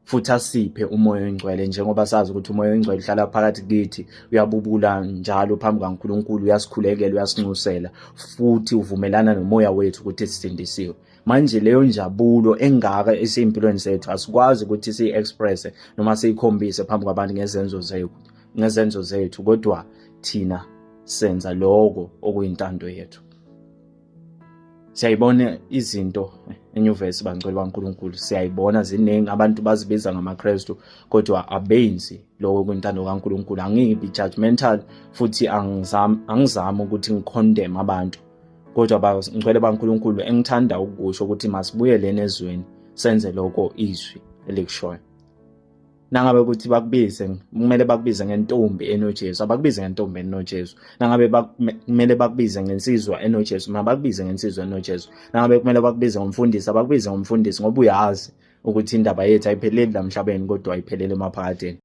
Futhi asiphe umoya oyingcwele, njengoba sazi ukuthi umoya oyingcwele uhlala phakathi kithi, uyabubula njalo phambi kaNkulunkulu, uyasikhulekela, uyasinxusela, futhi uvumelana nomoya wethu ukuthi sisindisiwe. Manje leyo njabulo engaka esey'mpilweni zethu asikwazi ukuthi siyi-expresse noma siyikhombise phambi kwabantu ngezenzo zethu, kodwa thina senza lokho okuyintando yethu. Siyayibona izinto enyuvesi, bangcwele baNkulunkulu, siyayibona ziningi. Abantu bazibiza ngamaKristu kodwa abenzi lokho kwintando kaNkulunkulu. Angibi judgmental futhi angizami ukuthi ngicondemn abantu, kodwa bangcwele baNkulunkulu, engithanda ukusho ukuthi masibuyeleni ezweni, senze lokho izwi elikushoyo. Nangabe ukuthi bakubize, kumele bakubize ngentombi enoJesu, abakubize ngentombi enoJesu. Nangabe kumele bakubize ngensizwa enoJesu, mabakubize ngensizwa enoJesu. Nangabe kumele bakubize ngomfundisi, abakubize ngomfundisi, ngoba uyazi ukuthi indaba yethu ayipheleli la emhlabeni kodwa ayipheleli emaphakadeni.